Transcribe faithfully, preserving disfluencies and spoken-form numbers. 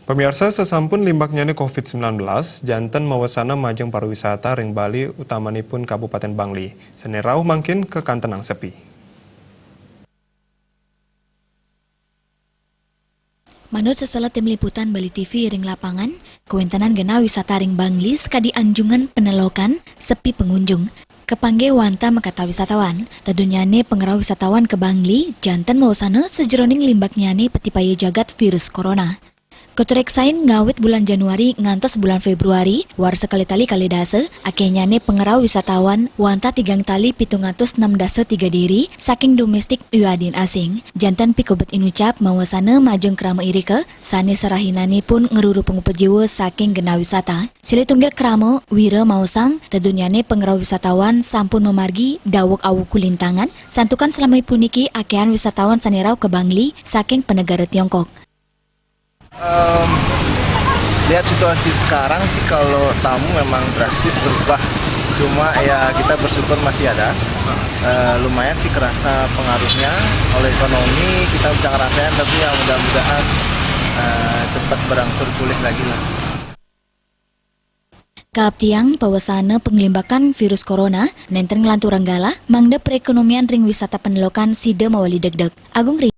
Pemirsa, sasampun limbaknyane covid sembilan belas, janten mawasana majeng pariwisata ring Bali, utamanipun Kabupaten Bangli. Sane rauh mangkin kekantenang sepi. Manut sesela tim liputan Bali T V ring lapangan, kawentenan genah wisata ring Bangli sakadi Anjungan, Penelokan, sepi pengunjung. Kapanggih wantah makata wisatawan, tedunnyane pangrauh wisatawan ka Bangli, janten mawasana sajeroning limbaknyane patipaya jagat virus corona. Katureksain ngawit bulan Januari ngantos bulan Februari, warsa kalih tali kalih dasa, akehnyane pangrauh wisatawan wantah tigang tali pitung atus enam dasa tiga diri saking domestik wiadin asing. Janten pikobet inucap mawasana majeng krama irika sane serahinanipun ngruru pangupa jiwa saking genah wisata. Silih tunggil krama, Wira maosang, tedunnyane pangrauh wisatawan sampun mamargi daweg awu kulintangan, santukan salami puniki akehan wisatawan sane rauh ka Bangli saking panegara Tiongkok. Em, lihat situasi sekarang sih, kalau tamu memang drastis berubah. Cuma ya, kita bersyukur masih ada. Eh, lumayan sih kerasa pengaruhnya. Kalau ekonomi kita bisa ngerasain, tapi ya mudah-mudahan eh, cepat berangsur pulih lagi lah. Kaaptiang pawasana panglimbakan virus corona nenten nglanturang galah, mangda perekonomian ring wisata Penelokan sida mawali degdeg. Agung Ri-